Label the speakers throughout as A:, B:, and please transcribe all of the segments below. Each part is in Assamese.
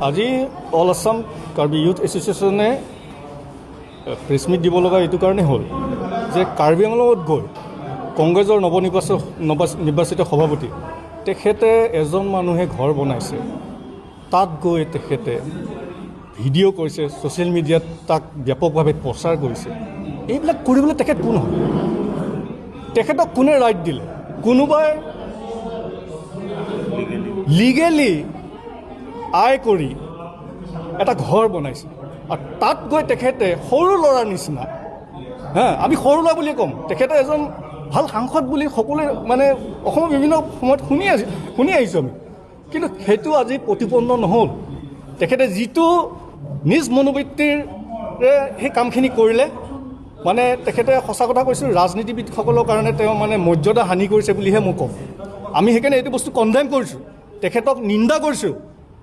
A: আজি অল আছাম কাৰ্বি ইউথ এছ'চিয়েশ্যনে প্ৰেছ মিট দিব লগা এইটো কাৰণে হ'ল যে কাৰ্বি আংলঙত গৈ কংগ্ৰেছৰ নৱনিৰ্বাচক নিৰ্বাচিত সভাপতি তেখেতে এজন মানুহে ঘৰ বনাইছে, তাত গৈ তেখেতে ভিডিঅ' কৰিছে, ছ'চিয়েল মিডিয়াত তাক ব্যাপকভাৱে প্ৰচাৰ কৰিছে। এইবিলাক কৰিবলৈ তেখেত কোন হয়? তেখেতক কোনে ৰাইট দিলে? কোনোবাই লিগেলি আয় কৰি এটা ঘৰ বনাইছে আৰু তাত গৈ তেখেতে সৰু ল'ৰাৰ নিচিনা, হা, আমি সৰু ল'ৰা বুলিয়ে ক'ম, তেখেতে এজন ভাল সাংসদ বুলি সকলোৱে মানে অসমৰ বিভিন্ন সময়ত শুনি আহিছোঁ আমি। কিন্তু সেইটো আজি প্ৰতিপন্ন নহ'ল। তেখেতে যিটো নিজ মনোবৃত্তিৰে সেই কামখিনি কৰিলে, মানে তেখেতে সঁচা কথা কৈছোঁ, ৰাজনীতিবিদসকলৰ কাৰণে তেওঁ মানে মৰ্যাদা হানি কৰিছে বুলিহে মই ক'ম। আমি সেইকাৰণে এইটো বস্তু কণ্ডেম কৰিছোঁ, তেখেতক নিন্দা কৰিছোঁ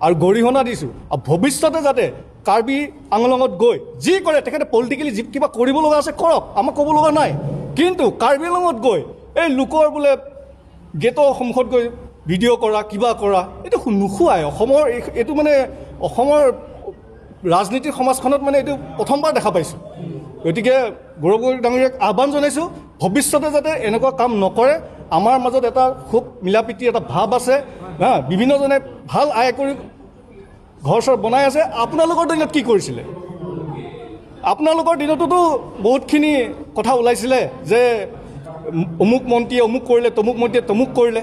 A: আৰু গৰিহণা দিছোঁ। আৰু ভৱিষ্যতে যাতে কাৰ্বি আংলঙত গৈ যি কৰে, তেখেতে পলিটিকেলি যি কিবা কৰিব লগা আছে কৰক, আমাক ক'ব লগা নাই। কিন্তু কাৰ্বি আংলঙত গৈ এই লোকৰ বোলে গেটৰ সন্মুখত গৈ ভিডিঅ' কৰা, কিবা কৰা, এইটো নোখোৱাই অসমৰ এইটো মানে অসমৰ ৰাজনীতিৰ সমাজখনত মানে এইটো প্ৰথমবাৰ দেখা পাইছোঁ। গতিকে গৌৰৱ গগৈ ডাঙৰীয়াক আহ্বান জনাইছোঁ, ভৱিষ্যতে যাতে এনেকুৱা কাম নকৰে। আমাৰ মাজত এটা খুব মিলা প্ৰীতি এটা ভাৱ আছে, হা, বিভিন্নজনে ভাল আয় কৰি ঘৰ চৰ বনাই আছে। আপোনালোকৰ দিনত কি কৰিছিলে? আপোনালোকৰ দিনতোতো বহুতখিনি কথা ওলাইছিলে যে অমুক মন্ত্ৰীয়ে অমুক কৰিলে, তমুক মন্ত্ৰীয়ে তমুক কৰিলে।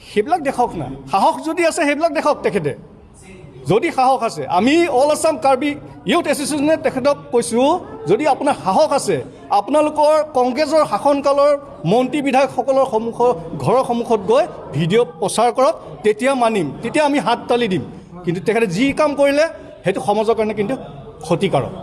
A: সেইবিলাক দেখক না, সাহস যদি আছে সেইবিলাক দেখক। তেখেতে যদি সাহস আছে, আমি অল আছাম কাৰ্বি ইউথ এছ'চিয়েশ্যনে তেখেতক কৈছোঁ, যদি আপোনাৰ সাহস আছে, আপোনালোকৰ কংগ্ৰেছৰ শাসনকালৰ মন্ত্ৰী বিধায়কসকলৰ ঘৰৰ সন্মুখত গৈ ভিডিঅ' প্ৰচাৰ কৰক, তেতিয়া মানিম, তেতিয়া আমি হাত তালি দিম। কিন্তু তেখেতে যি কাম কৰিলে সেইটো সমাজৰ কাৰণে কিন্তু ক্ষতিকাৰক।